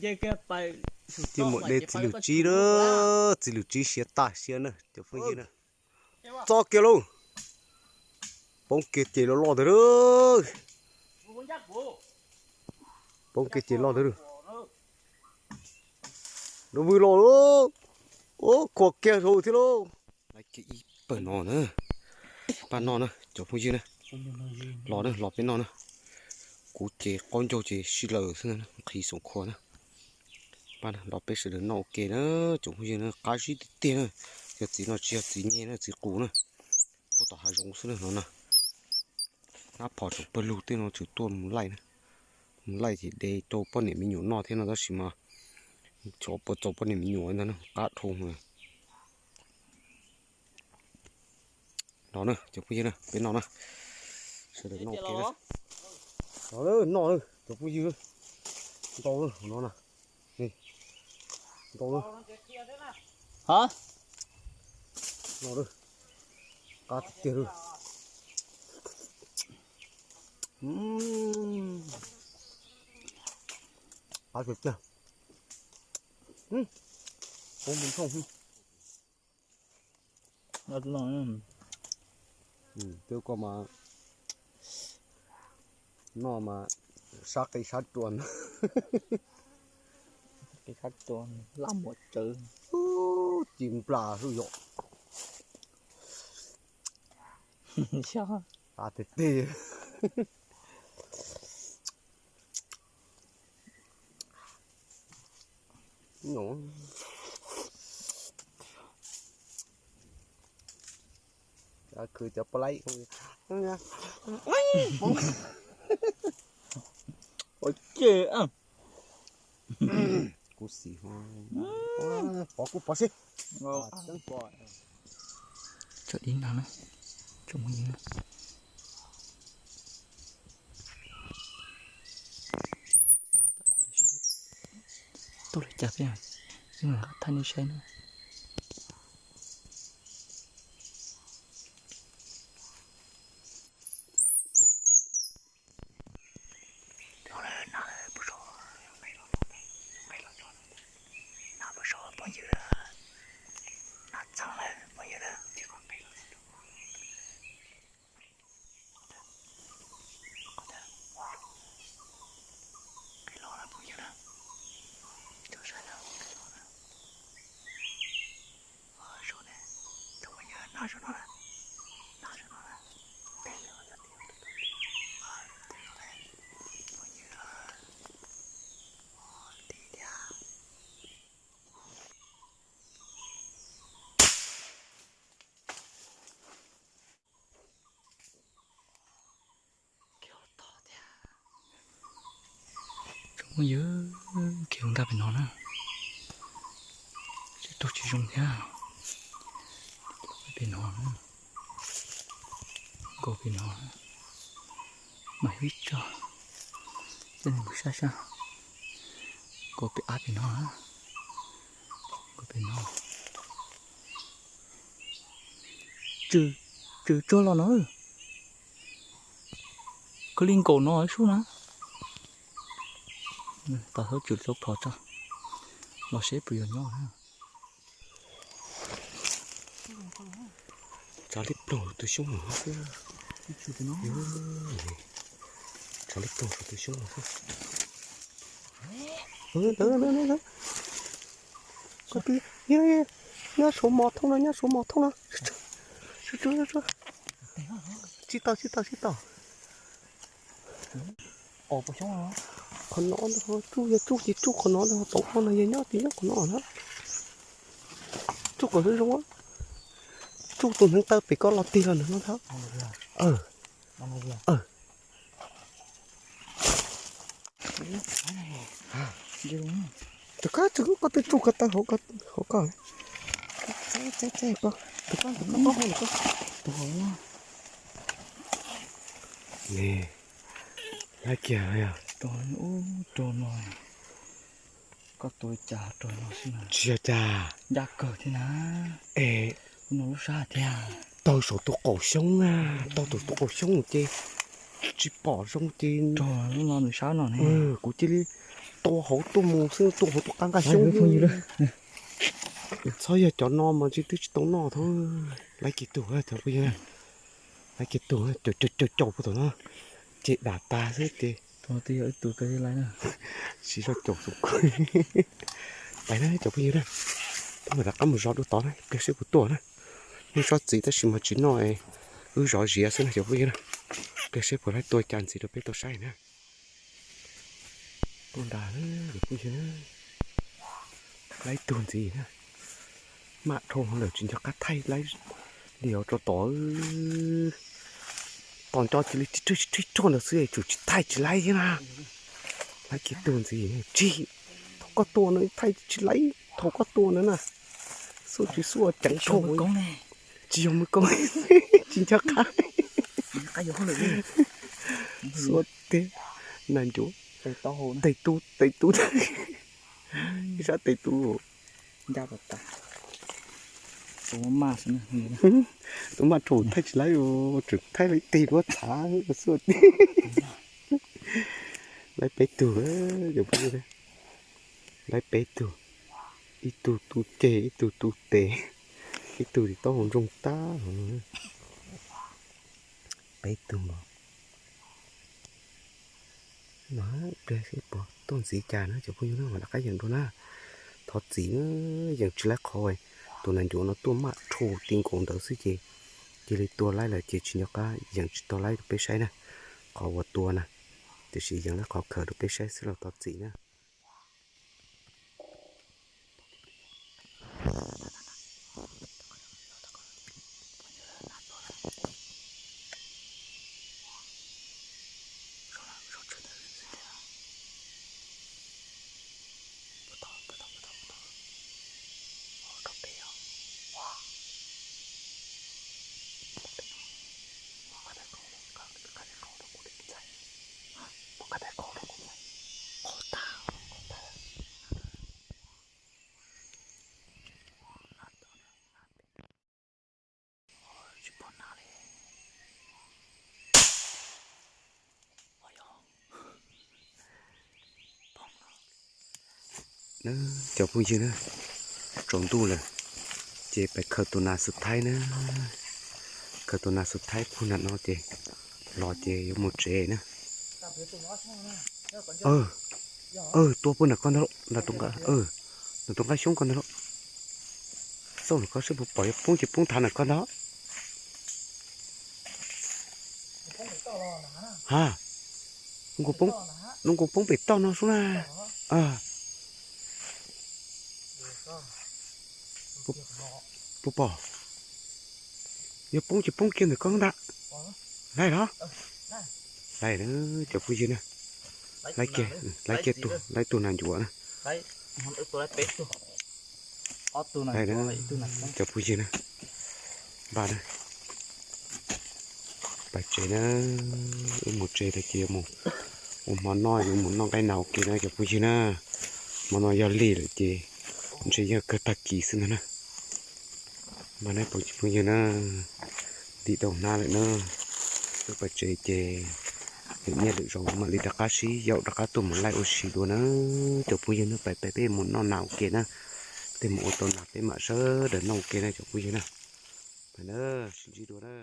Tij Muas de txiv lws tsib na, txiv lws tsib siav tag siab na cov phooj ywg na. Txo kiag lauj. Poob kiag ces loj loj ntawd lauj. Poob kiag ces loj ntawd lauj. Lub vwj loj lauj. Ub, khuam kiag saud thiab lauj. Laiv kiag ib pawg no na. Pab noj na cov phooj ywg na. Los na, los peb noj na. Kuv ces qaub ncaug ces sib laws xwb na, nqhis xoom khua na. Pab los peb sawv daws noj ua ke na, cov phooj ywg na, qab zib tiag tiag na. Yog txiv no tsis yog txiv nyeg na, txiv qus na. Puag tom hav zoov xwb na no na. Hnab phom tsoom pawg lug tej no tseem tuaj mus laij na. Mus laij ces de rau poj niam me nyuam noj thiab no tab sis mas xyov puas txaus poj niam me nyuam ntag na, qab dhau na. Los na cov phooj ywg na, peb noj na. Sawv daws noj ua ke na. Los na, noj na cov phooj ywg. Ntau no na. Ntau na. Noj na. Qab tiag tiag lauj. Qab tiag tiag. Poob mus thooj. Twb koj mas noj mas sab qe sab rua. Qe sab rua, laj muam tsawv. Ci nplas xwb yom. Xyov. Qab tiag tiag. Khwv cov pov laib. Ua ce. Kuv xim, pov kuv pov seb. Tso ib no na, tso mus ib no. Tuaj li cas thiab, yeej lam qab thaij nej saib na. Tsoom phooj ywg, khiav ntag pem no na. Seb raug tsis zoo thiab. Pem no, nkaus pem no, mas ib tsob, coj mus sab sab, nkaus pem av pem no, nkaus pem no. Tsw, tsw tsuag los no. Koj li nkaum no sub na. Tau thawb tsw rau phom tso, los seb puas yog nyob na. Tsav liab ploog tus xyoob no xwb. Tsav liab ploog tus xyoob no xwb. Koj twb nyob saum mos thooj no, nyob saum mos thooj no. Tsis tau, tsis tau, tsis tau. Qhov no ntag, tsuj yog tsuj ces tsuj qhov no ntag, tau qhov no yog nyob ces nyob qhov no na. Tsuj kom zoo zoo, tsuj tus hneev taw pem koj los tig los ntawm no ntag. Tus kab tsis koj twb tsuj ko taw hauv ko, hauv ko. Tus kab tus kab tus kab. Lab kiag yog. Rau no, koj tua cas rau no xwb na. Tsis yog cas. Ncaj kawg thiab na. Es no lub sab thiab. Taug saum tus qaum xyoob na, taug saum tus qaum xyoob ces tsis pom zoo ces. Rau lub no nws sab no ne. Kuv cia li tua hauv tuaj mus xwb, tua hauv tuaj qab nqaj xyoob. Txhob yog cov no mas ntshe twb tsis tau noj thiab. Laib kiag tug cov phooj ywg, laib kiag tug, caum caum caum puag tom no, ces dam tas xwb ces. Tsis zoj caum xum kawg. Pais na cov phooj ywg na, peb mam rov qab mus zov dua tod na, pliag seb puas tuaj na. Muaj tsob txiv tab sis mas tsis noj, wb zov ziav xwb na cov phooj ywg na. Pliag seb puas laib tua cas ntxiv rau peb tau saib na. Tuaj nrad, phooj ywg, laib tug ntxiv na. Maj dhau lawm tsis nco qab thaij laib li os rau tod. Tos nco cia li rig rig ruag ntawd xwb tsum tsis thaij tsis laib thiab na. Laib kiag tug ntxiv, tsis, thaum koj tua no thaij tsis laib, thaum koj tua ntawd na. Xuaj tsis xuaj ceev dhau. Tsis yog mws koob, tsis nco qab. Xuaj tiag, nas ncuav, tes tu tes tu, ib sab tes tu. Tus maj rau thaij tsis laib, tseem thaij laib tes duab txhav xuaj tiag. Laib peb tug, cov phooj ywg, laib peb tug, ib tug tu ceg, ib tug tu tes, ib tug tsis taub hau ntsoog tag. Peb tug no, pliag seb puas tuaj ntxiv cas na cov phooj ywg na, mam rov qab yeem dua na. Thov txim na, yeem tsis laib qhov tus nas ncuav no tuaj maj rhu ti nkaus ntawd xwb ces cia li tua laib lawm ces tsis nco qab yeem tsis tau laib rau peb saib na. Qhov uas tua na, tiam sis yeem laib qhov khaws rau peb saib xwb los thov txim na. Cov phooj ywg na, tsaus ntuj lawm, ces pais khaws tus nas xus thaib na, khaws tus nas xus thaib puag nram no ces los ces yuav mus tsev na. Tua puag nram ko ntag, nram tus nqaj xyoob ko ntag lauj. Xauj nram ko seb puas pom, yuav poob ces poob thav nram ko ntag. Ha, nws nkaus poob pem toj no xwb na. Puas pom? Yuav poob ces poob kiag ntawm ko ntag. Laib los? Laib, cov phooj ywg na. Laib kiag, laib kiag tug, laib tug nas ncuav na. Cov phooj ywg na, npaj na, pais tsev na, wb mus tsev lawm ces mus ua hmo noj, yuav mus noj nqaij nas ua ke na cov phooj ywg na. Hmo no yog lig lawm ces ntshe yog kawg tag kis xwb ntag na. Npaj na cov phooj ywg na, ntim tau hnab lawm na, wb pais tsev ces nyiaj lwm zaus mam li rov qab sib yaum rov qab tuaj mus laij ua si dua na. Cov phooj ywg na, pais peb mus noj nas ua ke na, tej mus ua tau nas peb mam sawv daws noj ua ke na cov phooj ywg na. Pais na, sib ntsib dua na.